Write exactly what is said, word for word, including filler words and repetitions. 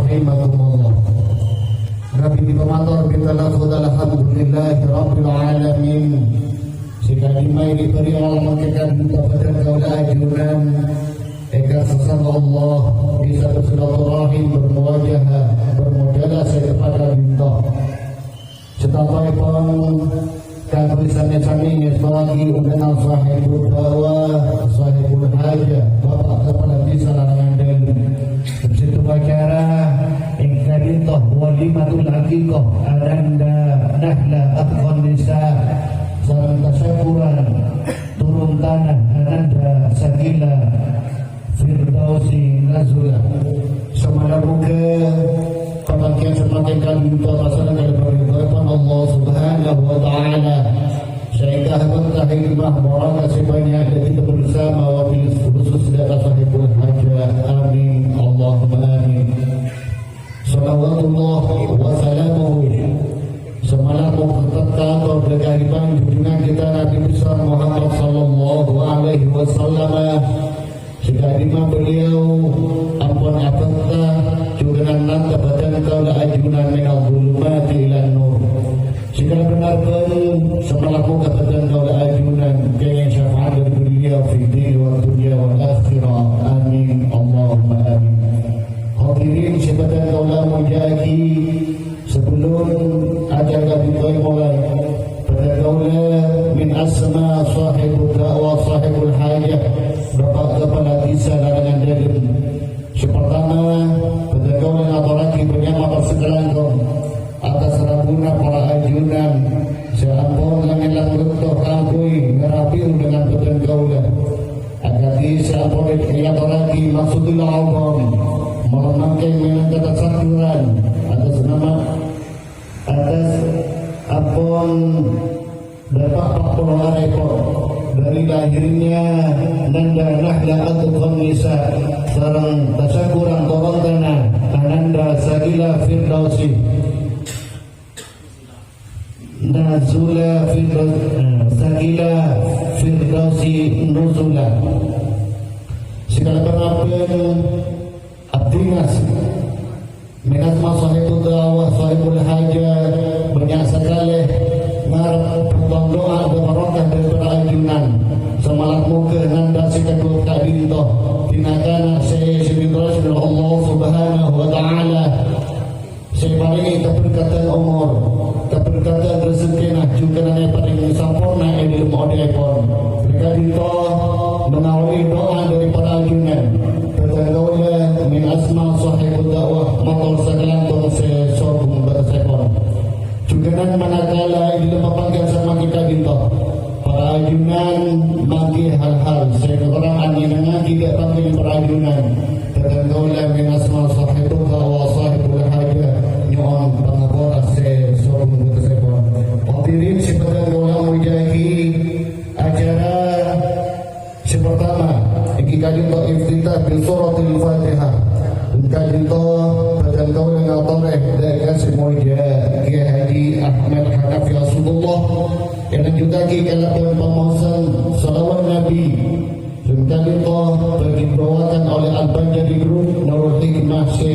Rahimakumullah. Rabbi dipamotor bintang lafaz alhamdulillahi rabbil alamin. Sè ka'dimma èbhâri' Allah mangkèkan bhâdhân kaulâ ajunan èkasasana Allah, bisa bersilaturahim, bermuwajahah, bermodal sè padâ bhâdhân. Sataoèpon kaulâ sanè-sanè ngèstowaghi undangan sahibud da'wah, sahibul hajah, Bapak Kepala Desa Larangan Dalem. Sèttong acara èngka'dinto walimatul aqiqah Ananda Nahla Atqan Nisa sareng tasyakuran turun tanah Ananda Sagila Firdausi Nazula. Sè moghâ-moghâ pangghâbâyyân sè mangkèn ka'dinto pasana kalabân ridhoèpon Allah Subhanahu wa Ta'ala. Sehingga harta hikmah barakah sè bânnya' dhâddhi bersama, wabil khusus dhâ' sahibul hajah. Amin. Allahumma amin. Shalawatullah wa salamuhu. Sè malem moghâ tetep kator dhâ' ka junjungan kita Nabi besar Muhammad sallallahu alaihi wasallam. Sè ka'dimma beliau ampon abhâkta jhughân nanta bhâdhân kaulâ ajunan minadh dhulumati ilan nur. Sè kalabân arep sè malem moghâ bhâdhân kaulâ ajunan kèngèng syafaat dhâri beliau fid dini wad dunya wal akhirah. Amin. Allahumma amin. Hadirin sè bhâdhân kaulâ molja'aghi, sabellunna acara ka'dinto èmolaè, bhâdhân kaulâ min asma sahibud da'wah sahibul hajah, Bapak Kepala Desa Larangan Dalem. Sè partama, bhâdhân kaulâ ngatorraghi bânnya' mator sakalangkong atas rabuna para ajunan sè ampon ngèlang bâkto kaangghuy ngarabi undangan bhâdhân kaulâ. Akadhi sè ampon èatorraghi maksudul a'zam, malem mangkèn mènangka tasaduran atas nama, atas ampon dâpa' pa' polo arèpot dhâri lahirnya Nanda Nahla Atqan Nisa sareng tasyakuran toron tanah Ananda Sagila Firdausi. Nazula Firdaus, eh, Sagila Firdausi Nuzula. Sè kalabân abdhina min asma sahibud da'wah, sahibul hajah, bânnya' sakalè ngarep bhâdhân du'a bhârokah dhâri para ajunan. Sè malem moghâ nanda sè kadhuwâ ka'dinto, dina kana' sè, sè diterros Allah Subhanahu wa Ta'ala. Sè parèngè kaberkadhân omor, kaberkadhân rejekkèna, jhughân èparèngè samporna è dhâlem odhi'èpon. Ka'dinto manabi du'a dhâri para ajunan, bhâdhân kaulâ min asma sahibud da'wah mator sakalangkong sè sobung bâtessèpon. Jhughân manakala è dhâlem papangghân sè mangkèn ka'dinto, para ajunan mangkèn hal-hal sè korang anyenengngaghi dhâ' panghuni para ajunan. Bhâdhân kaulâ min asma sahibul da'wah sahibul hajah nyo'on pangapora sè sobung bâtessèpon. Hadirin sè bhâdhân kaulâ molja'aghi, acara sè partama, èngghi ka'dinto iftitah bi suratil Fatihah. Ka'dinto bhâdhân kaulâ ngatorè dhâ' ka sè molja Kiai Haji Ahmad Hanafi Asdullah, èlanjhuttaghi kalabân pamaosan shalawat Nabi. Ka'dinto bhâdhi bâbâ'ân olè Al-Banjari Group Nurul Hikmah sè